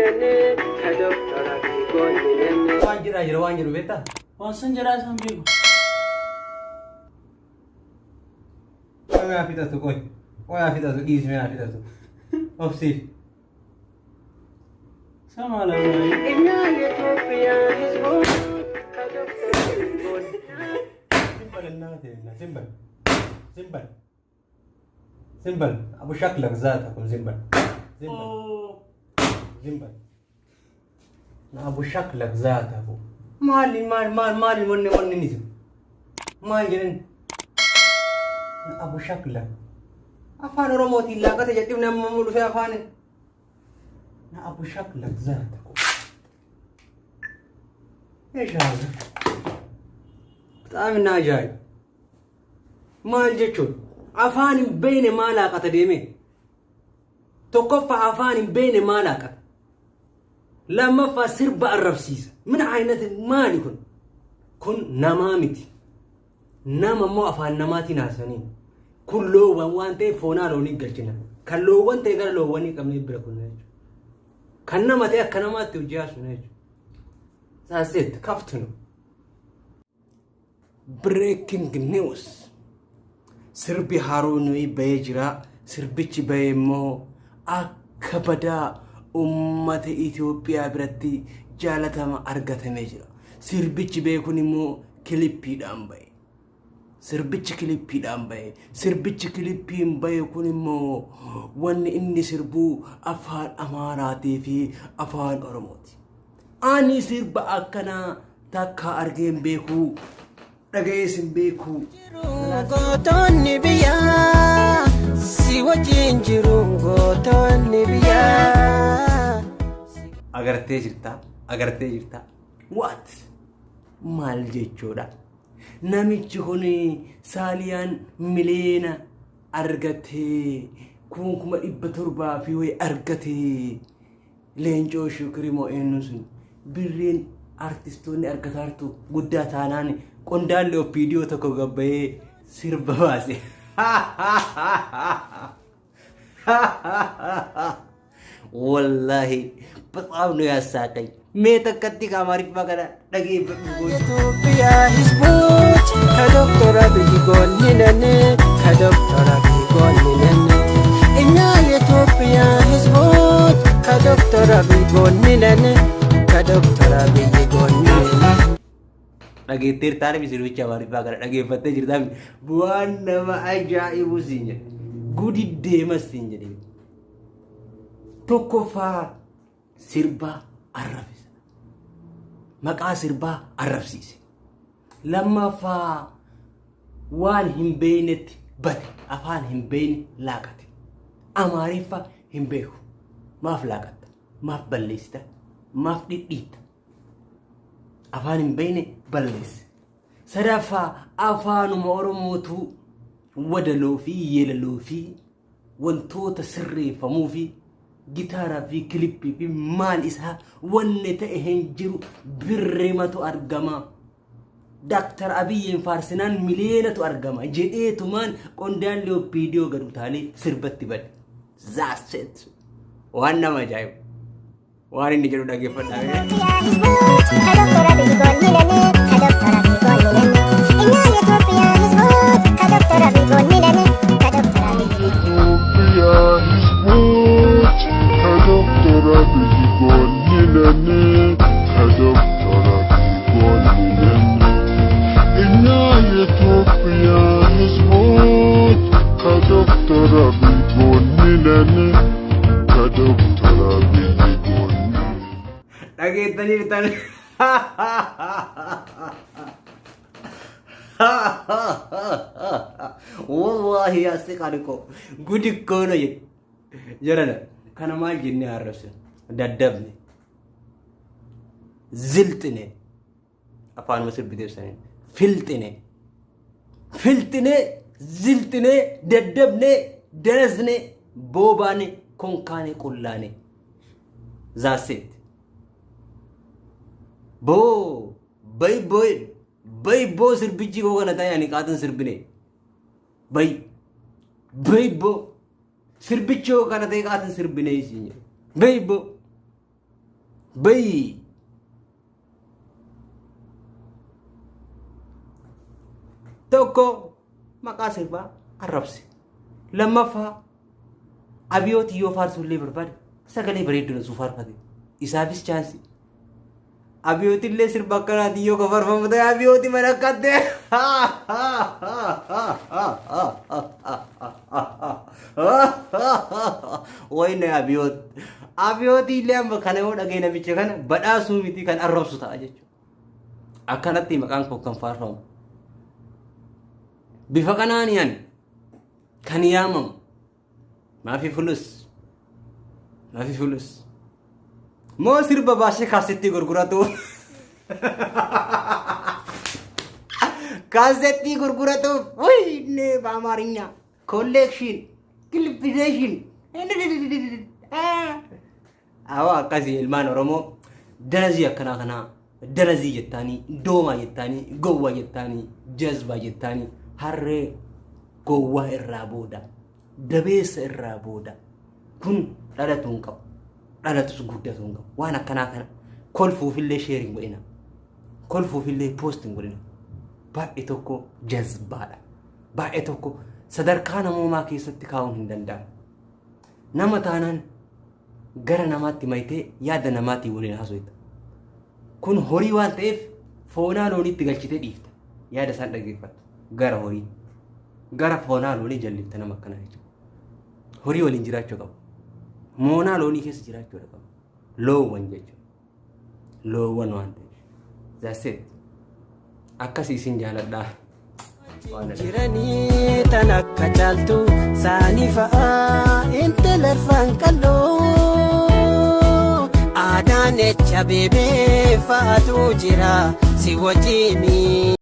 ነን ከዶክተር አብይ ጎን ነን። Waan jedhaa jira waan jedhu beektaa? Waan san jedhaa isaan beeku. Qoy haa fixatu qoy. Qoy haa fixatu dhiisi mee haa fixatu. Obsiif. Sama lama. እኛ የኢትዮጵያ ሕዝቦች ከዶክተር አብይ ጎን Simbal እናቴ simbal. Simbal. Simbal. Abu shaklak zaata kun simbal. Simbal. Simbal. Na abu shaklak zaata kun. Maali maal maal maali wanni wanni ni maal jedhan na abu shaklak. Afaan Oromootiin laaqate jedhee nama dhufee afaan na abu shaklak zaata kun. ايش هذا؟ በጣም እና ajaa'iba. Maal jechuun afaan hin beekne maal haqata deeme? Tokkoffaa afaan hin beekne maal haqata? Lammaffaa sirba arrabsiisa. ምን አይነት maali kun? Kun namaa miti. Nama immoo afaan namaatiin haasanii. Kun loowwan waan ta'eef foonaa loonii galchina. Kan loowwan ta'e gara loowwanii qabnee bira kunna jechuudha. Kan nama ta'e akka namaatti hojii haasuna jechuudha. That's it. ከፍት ነው። Breaking news. Sirbi haaroon bahee jira. Sirbichi bahee immoo akka badaa uummata Itoophiyaa biratti jaalatama argatamee jira. Sirbichi bahee kun immoo kilippiidhaan bahe. Sirbichi kilippiidhaan bahe. Sirbichi kilippiin bahe kun immoo wanni inni sirbuu afaan Amaaraatii fi afaan Oromooti. Ani sirba akkanaa takka argee hin beeku, dhaga'ees hin beeku. Gootonni biyyaa si wajjin jiru gootonni biyyaa. Agartee jirta, agartee jirta. What? Maal jechuudha? Namichi kun saaliyaan miliyoona argatee 700,000 fi wayi argatee leencoo shukirii moo eenyu sun birriin artistoonni argataartu guddaa taanaan qondaalli OPDO tokko gabbayee sirba baase. Wallaahi በጣም ነው ያሳቀኝ። Mee takkatti Amaariffaa kana dhageeffadhu gooti. የኢትዮጵያ ሕዝቦች ከዶክተር አብይ ጎን ነን፣ ከዶክተር አብይ ጎን ነን። እኛ የኢትዮጵያ ሕዝቦች ከዶክተር አብይ ጎን ነን፣ ከዶክተር አብይ ጎን ነን። Dhageetteertaa miti sirbicha Amaariffaa kana dhageeffattee jirtaa miti. Waan nama ajaa'ibu siin jedhe. Gudi deemas siin jedhe. Tokkoffaa sirba arrabsa. Maqaa sirbaa arrabsiise. Lammaffaa waan hin beeknetti bate. Afaan hin beekne laaqate. Amaariffa hin beeku. Maaf laaqatta? Maaf balleessita? Maaf dhidhiitta? Afaan hin beekne balleesse. Sadaffaa afaanuma Oromootu wadaloo fi yeelaloo fi wantoota sirreeffamuu fi gitaaraa fi kilippii fi maal isaa wanni ta'e hin jiru birrimatu argama. Daaktar Abiyyiin faarsinaan miliyoonatu argama jedheetumaan qondaalli OPDO gad utaalee sirbatti bade. That's it. Waan nama ajaa'ibu. Waan inni jedhu dhaggeeffadhaa. ሕዝቦች ከዶክተር አብይ ጎን ነን፣ ከዶክተር አብይ ጎን ነን። እኛ የኢትዮጵያ ሕዝቦች ከዶክተር አብይ ጎን ነን፣ ከዶክተር አብይ የኢትዮጵያ ሕዝቦች ከዶክተር አብይ ጎን ነን፣ ከዶክተር አብይ ጎን ነን። እኛ የኢትዮጵያ ሕዝቦች ከዶክተር አብይ ጎን ነን፣ ከዶክተር አብይ ጎን ነን። Dhageettanii jirtan. Wallaahi yaasiqaan koo gudi koona jedhe. Jarana kana maal jennee arrabsina? Daddabne. Zilxine. Afaanuma sirbiteessaniin. Filxine. Filxine, zilxine, daddabne, darasne, boobaane, konkaane, qullaane. That's it. Boo bay boo bay boo sirbichi koo kana ta'e ani qaatan sirbine. Bay bay boo sirbichi koo kana ta'e qaatan sirbine isiin jedhe. Bay boo. Bayi. Tokko maqaa sirbaa arrabse. Lammaffaa, Abiyooti yoo faarsullee barbaade sagalee bareedduun osoo faarfate isaafis chaansii. Abiyootillee sirba akkanaatiin yoo ka faarfamu ta'e Abiyooti mana akkatte. Wayne Abiyoot. Abiyootillee amma kana yoo dhagee namicha kana badhaasuu miti kan arrabsu ta'a jechuudha. Akkanatti maqaan koo kan faarfamu. Bifa kanaan ani kan yaamamu. Maafi fulus. Maafi fulus. Moo sirba baasee kaasettii gurguratu. Kaasettii gurguratuuf. Wayne በአማርኛ ኮሌክሽን ግልብዜሽን Awwa, akkasii ilmaan Oromoo, danazii akkanaa kanaa danazii jettaanii, doomaa jettaanii, gowwaa jettaanii, jazbaa jettaanii, harree gowwaa irraa booda dabeessa irraa booda kun dhalatu hin qabu, dhalatus guddatu hin qabu. Waan akkanaa kana kolfuufillee share hin godhina, kolfuufillee post hin godhina. Baay'ee tokko jazbaadha, baay'ee tokko sadarkaa namoomaa keessatti kaa'uun hin danda'amu. Nama taanaan gara namaatti mayitee yaada namaatiin waliin haasofta. Kun horii waan ta'eef foonaa looniitti galchitee dhiifta. Yaada isaan dhaggeeffattu. Gara horii. Gara foonaa loonii jallifta nama akkanaa jechuudha. Horii waliin jiraachuu qabu. Moonaa loonii keessa jiraachuu qabu. Loowwan jechuudha. Loowwan waan ta'eef. That's it. Akkasii isin jaaladhaa. Waan adda. Jiranii tan akka caaltu saanii fa'aa intala arfan qalloo aadaan echa beebee fa'aatu jira si wajjini.